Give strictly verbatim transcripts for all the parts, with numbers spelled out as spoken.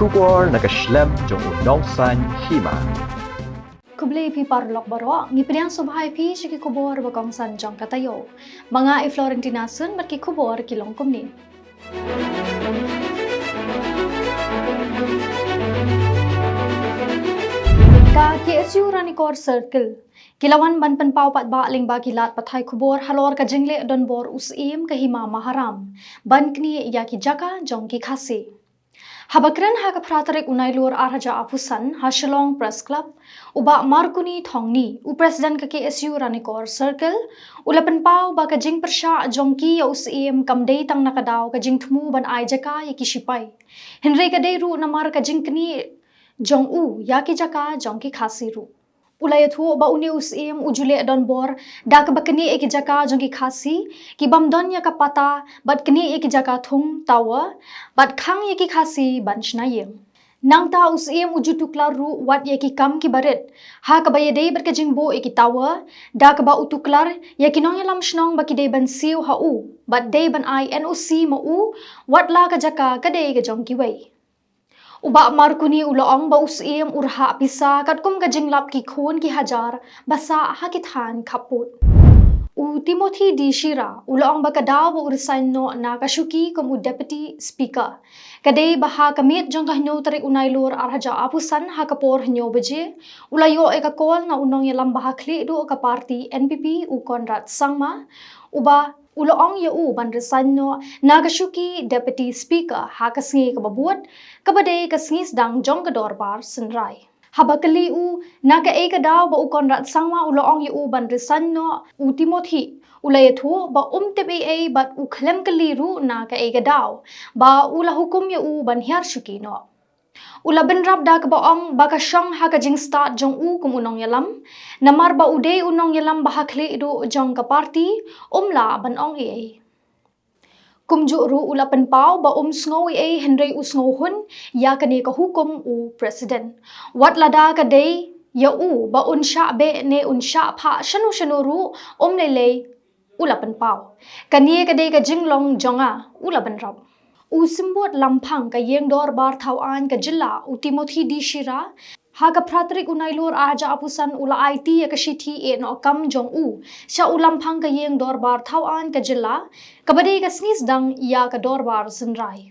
Khubor na ka shlem jong u nongsaiñ hima. Khublei phi paralok baroh, ngi pdiang sngewbha ïa phi sha ki khubor ba kongsan jong ka taïew. Ma nga i Florentina Sun bad ki khubor ki long kumne. Ka K S U Ranikor Circle ki la wan ban pynpaw paidbah lyngba ki lad pathai khubor halor ka jingleh donbor u Syiem ka Hima Maharam ban knieh ïa ki jaka jong ki Khasi. Haba kren ha ka phra tarik u Nailur ar hajar arphew san ha Shillong Press Club, u Bah Markuni Thongni, u President ka K S U Ranikor Circle, u la pynpaw ba ka jingpyrshah jong ki ïa u Syiem kam dei tang na ka daw ka jingthmu ban ai jaka ïa ki shipai, hynrei ka dei ruh namar ka jingknieh jong u ïa ki jaka jong ki Khasi ruh. U la ïathuh ba une u Syiem u ju leh donbor da kaba knieh ïa ki jaka jong ki Khasi ki bym don ïa ka patta, bad knieh ïa ki jaka thung tower, bad khang ïa ki Khasi ban shna ïing. Nangta u Syiem u ju tuklar ruh wat ïa ki kam kiba rit ha kaba ïadei bad ka jingbuh ïa ki tower, da kaba u tuklar ïa ki nongïalam shnong ba ki dei ban siew ha u bad dei ban ai N O C ma u, wat la ka jaka ka dei ka jong kiwei. U Bah Markuni u la ong ba u Syiem u rhah pisa katkum ka jinglap ki khun ki hajar ba sah ha ki thaiñ khappud. U Timothy D Shira u la ong ba ka daw ba u resign noh na ka shuki kum u Deputy Speaker ka dei ba ha ka miet jong ka hynñiew tarik u Nailur ar hajar arphew san ha ka por hynñiew baje u la ïoh ïa ka call na u nongïalam ba ha khlieh duh ka party N P P u Conrad Sangma, uba u la ong ïa u ban resign noh na ka shuki Deputy Speaker ha ka sngi kaba bud, kaba dei ka sngi sdang jong ka dorbar synrai. Haba kylli u na kaei ka daw ba u Conrad Sangma u la ong ïa u ban resign noh, u Timothy u la ïathuh ba um tip ei ei bad u khlem kylli ruh na kaei ka daw ba u la hukum ïa u ban hiar shuki noh. U la bynrap da kaba ong ba ka shong ha ka jingstad jong u kum u nongïalam, namar ba u dei u nongïalam ba ha khlieh duh jong ka party, um lah ban ong ei ei. Kumjuh ruh u la pynpaw ba um sngew ei ei hynrei u sngewhun ïa kane ka hukum u President, wat lada ka dei ïa u ba un shah beh ne un shah phah shano shano ruh, um lei lei, u la pynpaw. Kane ka dei ka jinglong jong nga, u la bynrap. U Symbud Lamphang ka Ïing Dorbar Thawaiñ ka Jylla, u Timothy D Shira, ha ka phra tarik u Nailur ar hajar arphew san u la aiti ïa ka shithi eh noh kam jong u sha u Lamphang ka Ïing Dorbar Thawaiñ ka Jylla, kaba dei ka sngi sdang ïa ka dorbar synrai.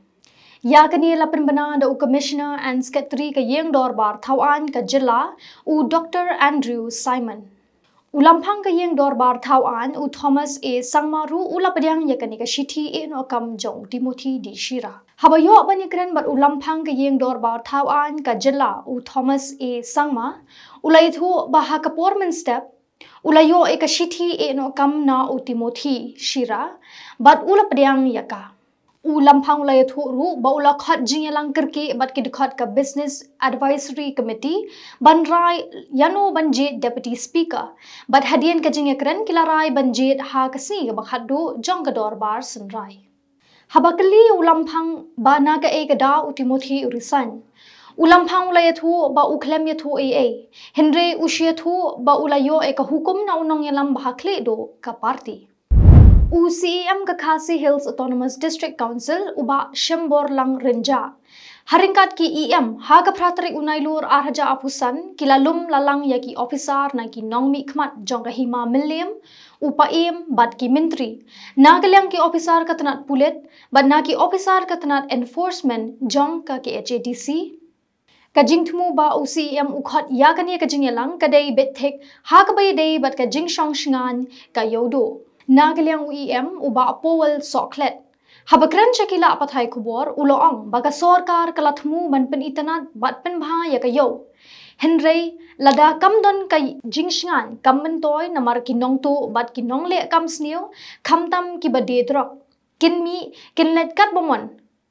Ïa kane la pynbna da u Commissioner and Secretary ka Ïing Dorbar Thawaiñ ka Jylla, u Doctor Andrew Simon. U Lamphang ka Ïing Dorbar Thawaiñ, u Thomas A Sangma ruh u la pdiang ïa kane ka shithi eh noh kam jong u Timothy D Shira. Haba ïoh ban ïakren bad u Lamphang ka Ïing Dorbar Thawaiñ ka Jylla, u Thomas A Sangma, u la ïathuh ba ha ka por mynstep u la ïoh ïa ka shithi eh noh kam na u Timothy Shira bad u la pdiang ïa ka. U Lamphang u la ïathuh ruh ba u la khot jingïalang kyrkieh bad ki dkhot ka Business Advisory Committee ban rai ïano ban jied Deputy Speaker, bad hadien ka jingïakren ki la rai ban jied ha ka sngi kaba khatduh jong ka dorbar synrai. Haba kylli u Lamphang ba na kaei ka daw u Timothy u resign, u Lamphang u la ïathuh ba u khlem ïathuh ei ei, hynrei u shu ïathuh ba u la ïoh ïa ka hukum na u nongïalam ba ha khlieh duh ka party. U C E M ka Khasi Hills Autonomous District Council, u Bah Shemborlang Rynjah, ha ryngkat ki E M, ha ka phra tarik u Nailur ar hajar arphew san ki la lum la lang ïa ki ophisar na ki nongmihkhmat jong ka Hima Mylliem, u Paiem bad ki myntri, na ka liang ki ophisar ka tnat pulit bad na ki ophisar ka tnat enforcement jong ka K H A D C. Ka jingthmu ba u C E M u khot ïa kane ka jingïalang ka dei beit thik ha kaba ïadei bad ka jingshong shngaiñ ka Ïewduh. Na ka liang u E M, u Bah Powell Sohkhlet, haba kren sha ki lad pathai khubor u la ong ba ka sorkar ka la thmu ban pynitynnad bad pynbha ïa ka ïew, hynrei lada kam don ka jingshngaiñ kam myntoi namar ki nongtuh bad ki nongleh kam sniew, khamtam kiba die drok, kin mih kin leit katba mon.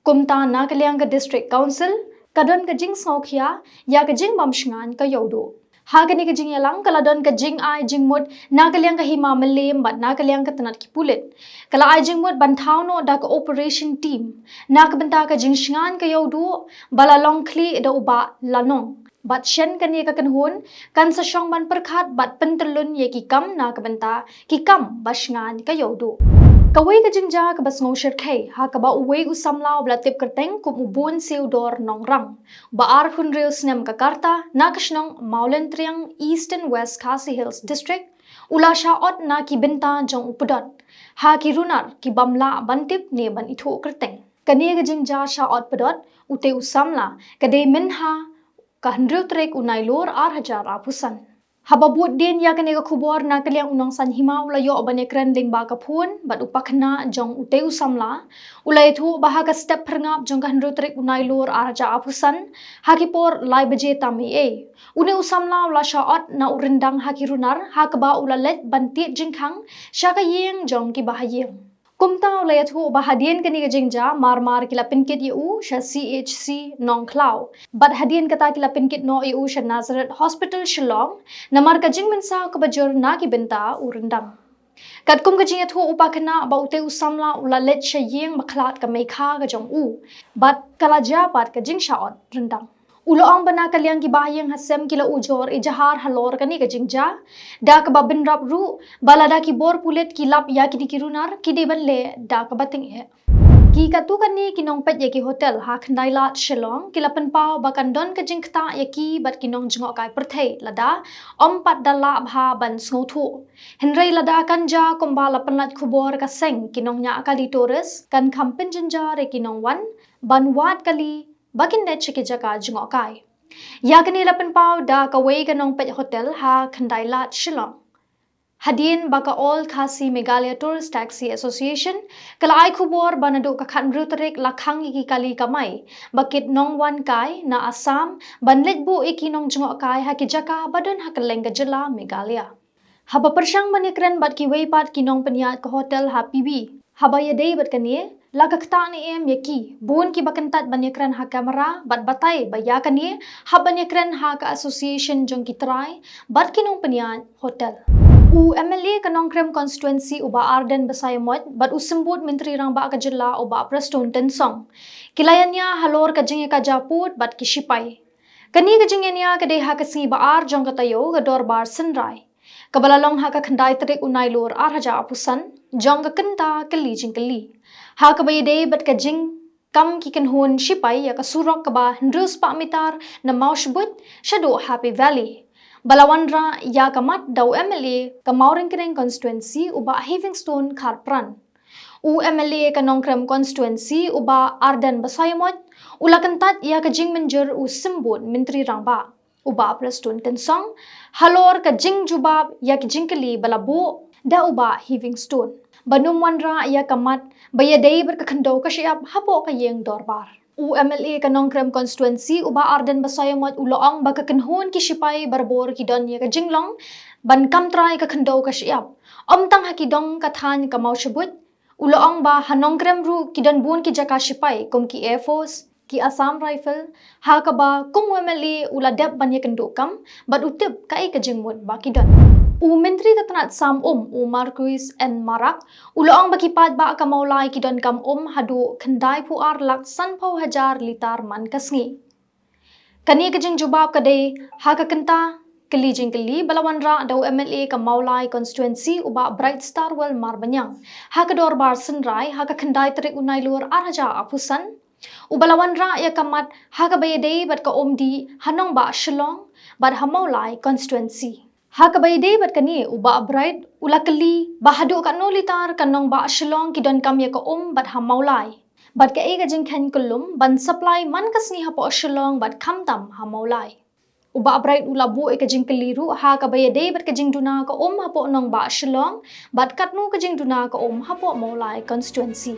Kumta na ka liang ka District Council ka don ka jingsngewkhia ïa ka jingbym shngaiñ ka Ïewduh. Ha kane ka jingïalang ka la don ka jingai jingmut na ka liang ka Hima Mylliem bad na ka liang ka tnat ki pulit. Ka la ai jingmut ban thaw noh da ka operation team na ka bynta ka jingshngaiñ ka Ïewduh ba la long khlieh da u Bah Lanong. Bad shen kane ka kynhun kan sa shong ban pyrkhat bad pyntyllun ïa ki kam na ka bynta ki kam ba shngaiñ ka Ïewduh. Kawei ka jingjia kaba sngew shyrkhei ha kaba uwei u samla uba la tip kyrteng kum u Bun Siew Dor Nongrang, ba arphew hynriew snem ka rta, na ka shnong Mawlyntriang, Eastern West Khasi Hills District, u la shah ot na ki bynta jong u pdot ha ki runar ki bym lah ban tip ne ban ithuh kyrteng. Kane ka jingjia shah ot pdot utei u samla ka dei mynha ka hynriew tarik u Nailur ar hajar arphew san. Haba bud dien ïa kane ka khubor na ka liang u Nongsaiñ Hima u la ïoh ban ïakren lyngba ka phone bad u pakhynnah jong utei u samla. U la ïathuh ba ha ka step phyrngap jong ka hynriew tarik u Nailur ar hajar arphew san, ha ki por lai baje tam eiei, une u samla u la shah ot na u ryndang ha ki runar ha kaba u la leit ban tied jingkhang sha ka ïing jong ki bahaïing. Kumta u la ïathuh ba hadien kane ka jingjia, mar mar ki la pynkit ïa u sha C H C Nongkhlaw, bad hadien kata ki la pynkit noh ïa u sha Nazareth Hospital Shillong, namar ka jingmynsaw kaba jur na ki bynta u ryndang. Katkum ka jingïathuh u pakhynnah ba utei u samla u la leit sha ïing ba khlad ka meikha ka jong u, bad ka la jia pat ka jingshah ot ryndang. U la ong ba na ka liang ki bahaïing hasem ki la ujor ijahar halor kane ka jingjia, da kaba bynrap ruh ba lada ki bor pulit ki lap ïa kine ki runar, ki dei ban leh da kaba tyngeh. Ki katto katne ki nongpeit ïa ki hotel ha Khyndai Lad Shillong ki la pynpaw ba kan don ka jingktah ïa ki bad ki nongjngohkai pyrthei lada ym pat da lah bha ban sngewthuh. Hynrei lada kan jia kumba la pynlait khubor ka seng ki nongñiah kali tourist, kan kham pynjynjar ïa ki nongwan ban wad kali ba kin leit sha ki jaka jngohkai. Ïa kane la pynpaw da kawei ka nongpeit hotel ha Khyndai Lad Shillong. Hadien ba ka All Khasi Meghalaya Tourist Taxi Association ka la ai khubor ba naduh ka khathynriew tarik la khang ïa ki kali kamai ba kit nongwan kai na Assam ban leit buh ïa ki nongjngohkai ha ki jaka ba don ha kylleng ka jylla Meghalaya. Haba pyrshang ban ïakren bad kiwei pat ki nongpynïaid ka hotel ha P B, haba ïadei bad kane, la ka ktah ne em ïa ki, bun kiba kyntait ban ïakren ha camera bad batai ba ïa kane hap ban ïakren ha ka association jong ki trai bad ki nongpynïaid hotel. U M L A ka Nongkrem constituency u Bah Ardent Basaiawmoit bad u Symbud Myntri Rangbah ka jylla u Bah Prestone Tynsong ki la ïania halor ka jingïakajia pud bad ki shipai. Kane ka jingïania ka dei ha ka sngi ba ar jong ka taïew ka Dorbar Synrai, kaba la long ha ka khyndai tarik u Nailur ar hajar arphew san, jong ka kynta kylli jingkylli ha kaba ïadei bad ka jingkam ki kynhun shipai ïa ka surok kaba hynriew spah mitar na Mawshbuit shaduh Happy Valley, ba la wanrah ïa ka mat da u M L A ka Mawryngkneng constituency u Bah Heavingstone Kharpran. U M L A ka Nongkrem constituency u Bah Ardent Basaiawmoit u la kyntait ïa ka jingmynjur u Symbud Myntri Rangbah u Bah Prestone Tynsong halor ka jingjubab ïa ki jingkylli ba la buh da u Bah Heavingstone ban ym wanrah ïa ka mat ba ïadei bad ka khyndew ka shyiap hapoh ka ïing dorbar. U M L A ka Nongkrem constituency u Bah Ardent Basaiawmoit u la ong ba ka kynhun ki shipai barabor ki don ïa ka jinglong ban kam trai ka khyndew ka shyiap, ym tang ha ki dong ka thaiñ ka Mawshbuit. U la ong ba ha Nongkrem ruh ki don bun ki jaka shipai kum ki Air Force, ki Assam Rifle, ha kaba kum u M L A u la dep ban ïakynduh kam bad u tip kaei ka jingmut ba ki don. U Myntri ka tnat sam um u Marcuise N Marak u la ong ba ki paidbah ka Mawlai ki donkam um haduh khyndai phew ar lak sanphew hajar litar man ka sngi. Kane ka jingjubab ka dei ha ka kynta kylli jingkylli ba la wanrah da u M L A ka Mawlai constituency u Bah Bright Starwell Marbaniang ha ka Dorbar Synrai ha ka khyndai tarik u Nailur ar hajar arphew san, uba la wanrah ïa ka mat ha kaba ïadei bad ka umdih ha nongbah Shillong bad ha Mawlai constituency. Ha kaba ïadei bad kane u Bah Bright u la kylli ba haduh katno litar ka nongbah Shillong ki donkam ïa ka um bad ha Mawlai, bad kaei ka jingkheiñ kyllum ban supply man ka sngi hapoh Shillong bad khamtam ha Mawlai. U Bah Bright u la buh ïa ka jingkylli ruh ha kaba ïadei bad ka jingduna ka um hapoh nongbah Shillong bad katno ka jingduna ka um hapoh Mawlai constituency.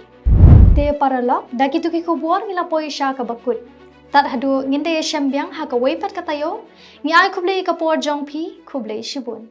Te paralok, da kito ki khubor ngi la poi sha kaba kut. Tad haduh ngin da ïashem biang ha kawei pat ka taïew. Ngi ai khublei ka por jong phi, khublei shibun.